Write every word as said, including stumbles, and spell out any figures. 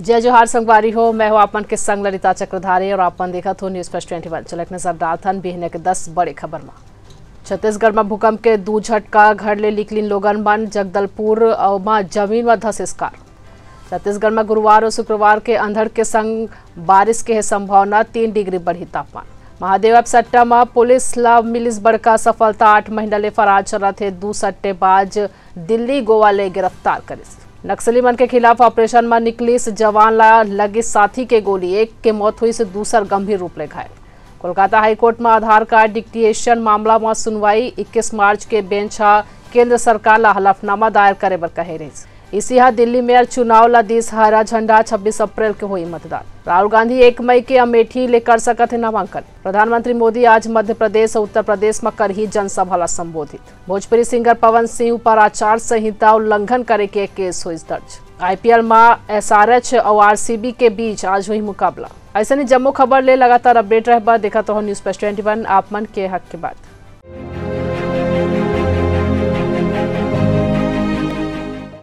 जय जोहार संगवारी हो, मैं हूं आप मन के संग ललिता चक्रधारी और आप मन देखत हो News First twenty one। चलो एक नजर डालथन बिहने के दस बड़े खबर म। छत्तीसगढ़ म भूकंप के दू झटका, घर ले निकलिन लोगन मन, जगदलपुर अउ म जमीन म धसेस कार। छत्तीसगढ़ म गुरुवार अउ शुक्रवार के अंधड़ के संग बारिश के हे संभावना, तीन डिग्री बढ़ी तापमान। महादेव ऐप सट्टा म पुलिस ला मिलिस बड़का सफलता, आठ महीना ले फरार चलत हे दू सट्टेबाज, दिल्ली गोवा ले गिरफ्तार करिस। नक्सली मन के खिलाफ ऑपरेशन म निकलिस जवान ला लगिस साथी के गोली, एक के मौत होइस, दूसर गंभीर रूप ले घायल। कोलकाता हाईकोर्ट म आधार कार्ड डिक्टेशन मामला म सुनवाई, इक्कीस मार्च के बेंच ह केंद्र सरकार ला हलफनामा दायर करे बर कहे रहिस। ईसी ह दिल्ली मेयर चुनाव ला दिस हरा झंडा, छब्बीस अप्रैल के होई मतदान। राहुल गांधी एक मई के अमेठी ले कर सकत हे नामांकन। प्रधानमंत्री मोदी आज मध्य प्रदेश अउ उत्तर प्रदेश म करही जनसभा ला संबोधित। भोजपुरी सिंगर पवन सिंह ऊपर आचार संहिता उल्लंघन करे के केस होइस दर्ज। आईपीएल म एसआरएच अउ आरसीबी के बीच आज होही मुकाबला। अइसने जम्मो खबर ले लगातार अपडेट रहे बर देखत रहव News First twenty one, आप मन के हक के बात।